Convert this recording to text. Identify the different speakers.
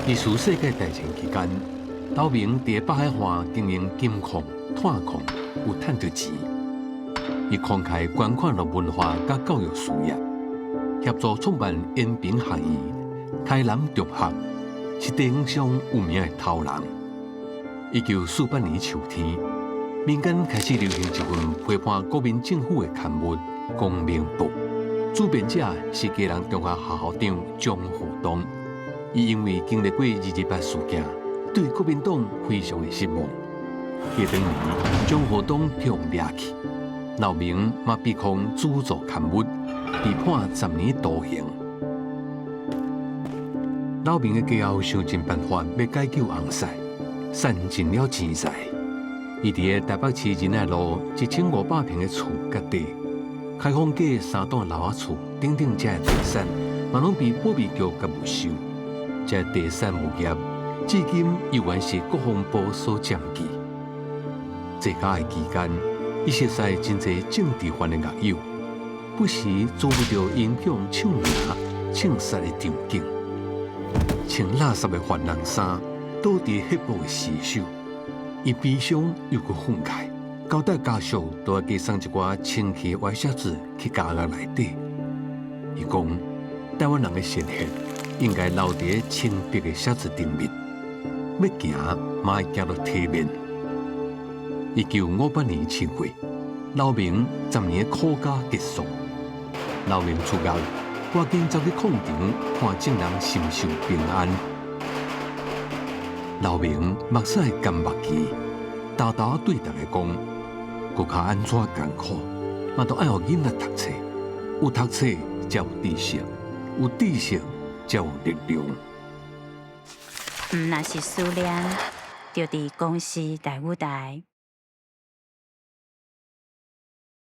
Speaker 1: 二次世界大戰期間，劉明佇北海岸經營金礦、炭礦，有趁著錢。伊慷慨捐款予文化佮教育事業，協助創辦延平學院、開南中學，是地方上有名的頭人。1948年秋天，民間開始流行一份批判國民政府的刊物《光明報》，主編者是基隆中學校校長張和東。伊因為經歷過二二八事件，對國民黨非常的失望。過當年，張和東予掠去，劉明嘛被控資助刊物，被判10年徒刑。劉明的家後想盡辦法欲解救翁婿，散盡了錢財。伊佇個台北市仁愛路1500坪的厝佮地，開放街三棟樓仔厝等等，這地產嘛攏被保密局共沒收。這地產物業至今猶原是國防部所佔據。在監的期間，伊熟似真濟政治犯的獄友，不時遭遇著𪜶予人唱名、槍殺的場景，穿垃圾的犯人衫，倒佇血泊的屍首。伊悲傷猶閣憤慨，交代家屬都愛加送一寡清氣的歪寫紙去監獄內底。伊講，台灣人的鮮血應該留佇清白的寫紙頂面，欲行嘛愛行得體面。1958年7月，劉明10年的苦監結束。劉明出獄，趕緊走去礦場看眾人是毋是有平安。劉明目屎乾目墘，沓沓對大家講：閣較按怎艱苦，嘛都愛予囡仔讀冊。有讀冊才有知識，有知識才有力量。
Speaker 2: 毋若是思念，就佇公視台語台。